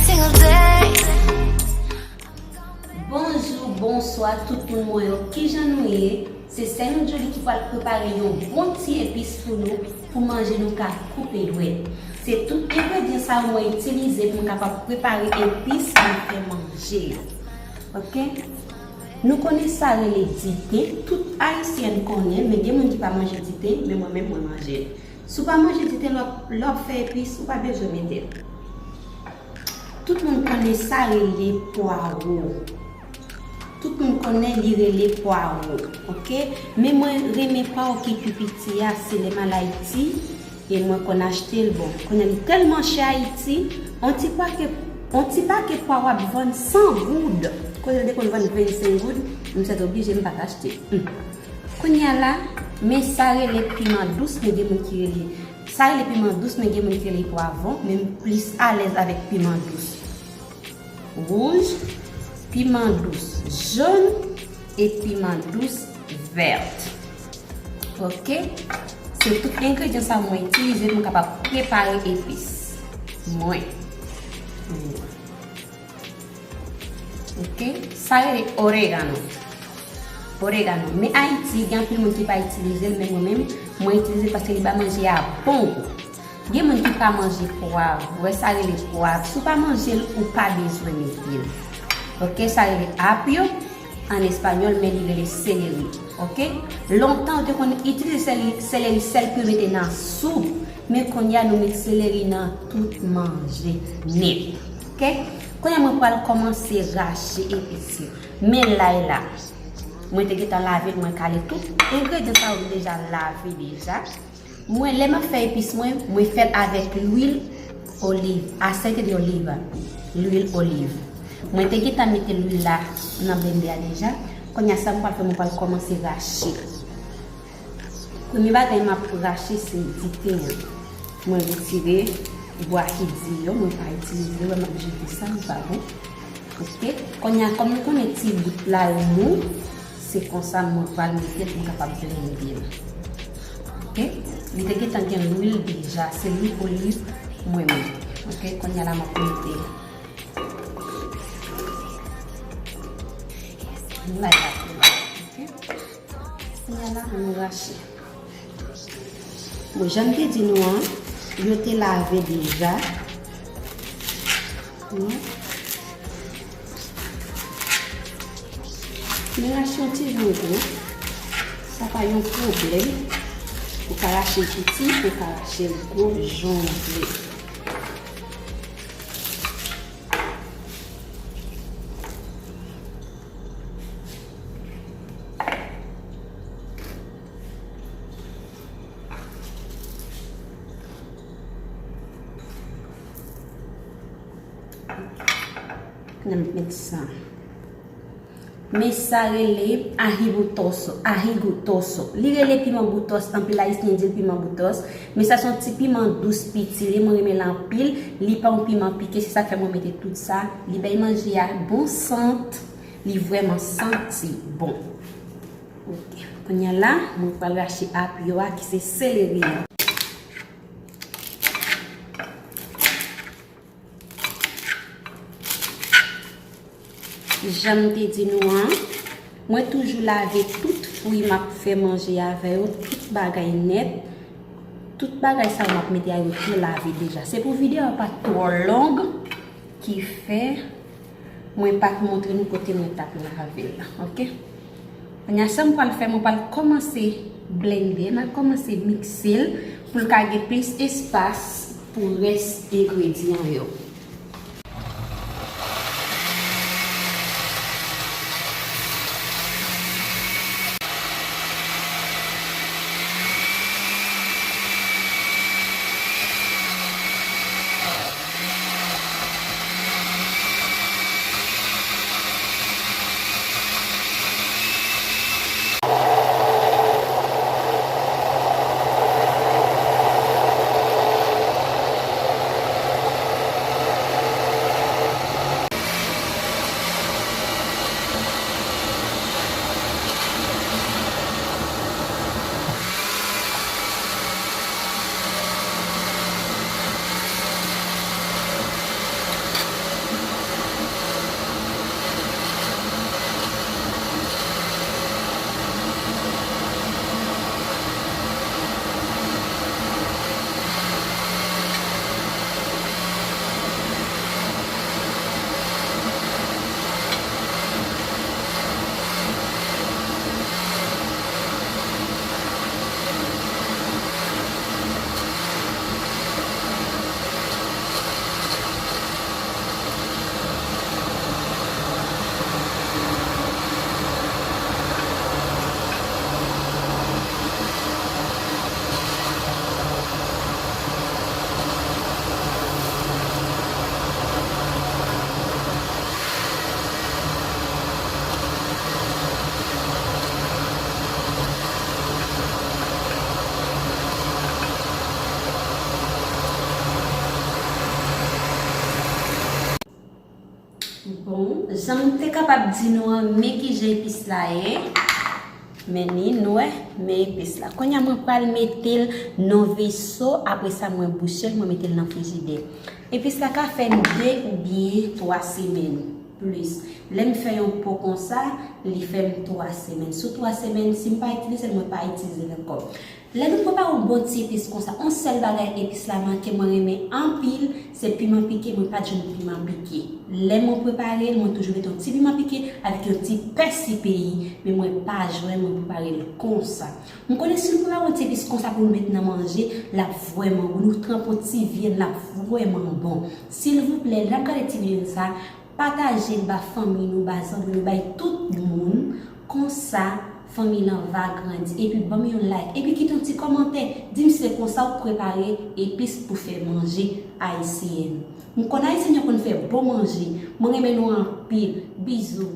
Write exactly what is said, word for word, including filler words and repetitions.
Single day. Bonjou, bonswa tout moun mwen yo. Kijan nou ye? Se Sèyonn Joly ki pral prepare yon bon ti epis pou nou, pou manje nou ka koupe dwèt. Se tout engredyan sa yo mwen itilize pou m kapab prepare epis mwen fè manje yo. Oke? Nou konnen sa rele dite, tout Ayisyen konnen, men gen moun ki pa manje dite, men mwen menm mwen manje l. Si w pa manje dite, lè w ap, lè w ap fè epis, ou pa bezwen mete l. Tout moun konnen sa rele pwawo. Tout moun konnen li rele pwawo, oke? Men mwen renmen pwawo ki pi piti a, se lè m al Ayiti, e mwen konn achte l. Bon, kounye a li tèlman chè Ayiti, on ti pake, on ti pake pwawo ap vann san goud. Kote l te konn vann vennsenk goud, m sètoblije m pa t achte. Hmm. Kounye a la, men sa rele piman dous, men gen moun ki rele, sa rele piman dous, men gen moun ki rele pwavwon, men m plis alèz avèk piman dous wouj, piman dous jòn e piman dous vèt. Oke? Se tout engredyan sa mwen itilize pou m kapab prepare epis mwen. Oke? Sa rele oregano. Oregano. Men Ayiti, gen anpil moun ki pa itilize l, men mwen menm, mwen itilize l paske li ba manje a bon gou. Gen moun ki pa manje pwav, ou wè sa rele pwav. Si w pa manje l, ou pa bezwen mete l. Oke, sa rele apyo an espanyòl, men li rele seleri. Oke? Lontan, yo te konn itilize seleri, seleri sèl pou yo mete nan soup, men kounye a, nou met seleri nan tout manje nèt. Oke? Kounye a, mwen pral kòmanse rache epis yo. Men lay la, mwen te gentan lave l, mwen kale tout engredyan sa yo deja lave deja. Mwen, lè m ap fè epis mwen, mwen fè l avèk lwil oliv. Aceite de oliva. Lwil oliv. Mwen te gentan mete lwil la nan blendè a deja. Kounye a sa m pral fè, mwen pral kòmanse rache. Premye bagay m ap rache se dite an. Mwen retire bwa ki di yo, mwen pa itilize, wè m ap jete sa, li pa bon. Oke? Kounye a, kòm nou konnen ti bout la yo mou, se konsa mwen pral mete l pou m kapab blende l. Oke? Li te gentan gen lwil deja, se lwil oliv mwen mete. Oke? Kounye a la, m ap mete lay la tou la. Oke? Kounye a la, nou rache. Bon, jan m te di nou an, yo te lave deja. Nou, nou rache yon ti jan gwo. Sa pa yon pwoblèm. Ou ka rache l piti, ou ka rache l gwo, jan w vle. N ap met sa. Men sa rele aji gutoso, aji gutoso. Li rele piman boutòs, anpil Ayisyen di l piman boutòs, men sa se yon ti piman dous piti, li, mwen renmen l anpil, li pa yon piman pike, se sa k fè mwen mete tout sa, li bay manje a bon sant, li vrèman santi bon. Oke, kounye a la, mwen pral rache apyo a ki se seleri an. Jan m te di nou an, mwen toujou lave tout fwi m ap fè manje avè yo, tout bagay nèt. Tout bagay sa yo m ap mete a yo tou lave deja. Se pou videyo a pa twò long, ki fè mwen pa t montre nou kote mwen t ap lave l la, oke? Kounye a sa m pral fè, mwen pral kòmanse blende, m ap kòmanse mikse l pou l ka gen plis espas pou rès engredyan yo. Jan m te kapab di nou an, men kijan epis la ye. Men li, nou wè, men epis la. Kounye a mwen pral mete l nan veso, apre sa mwen bouche l, mwen mete l nan frijidè. Epis la ka fè m de oubyen twa semèn plis. Lè m fè yon po konsa, li fè m twa semèn. Sou twa semèn, si m pa itilize l, mwen pa itilize l ankò. Lè nou prepare yon bon ti epis konsa, yon sèl bagay epis la manke mwen renmen anpil, se piman pike, mwen pa t jwenn piman pike. Lè mwen prepare l, mwen toujou mete yon ti piman pike avèk yon ti pèsi peyi, men mwen pa jwenn, mwen prepare l konsa. M konnen si nou prepare yon ti epis konsa pou nou met nan manje, l ap vrèman gou. Nou tranpe yon ti vyann, l ap vrèman bon. Silvouplè, lè n ap gade ti videyo sa, pataje l ba fanmi nou, ba zanmi nou, bay tout moun. Konsa, fanmi lan va grandi. Epi ban m yon like. Epi kite yon ti kòmantè. Di m se konsa w prepare epis pou fè manje ayisyen. M konn ayisyen yo konn fè bon manje. Mwen renmen nou anpil. Bizou.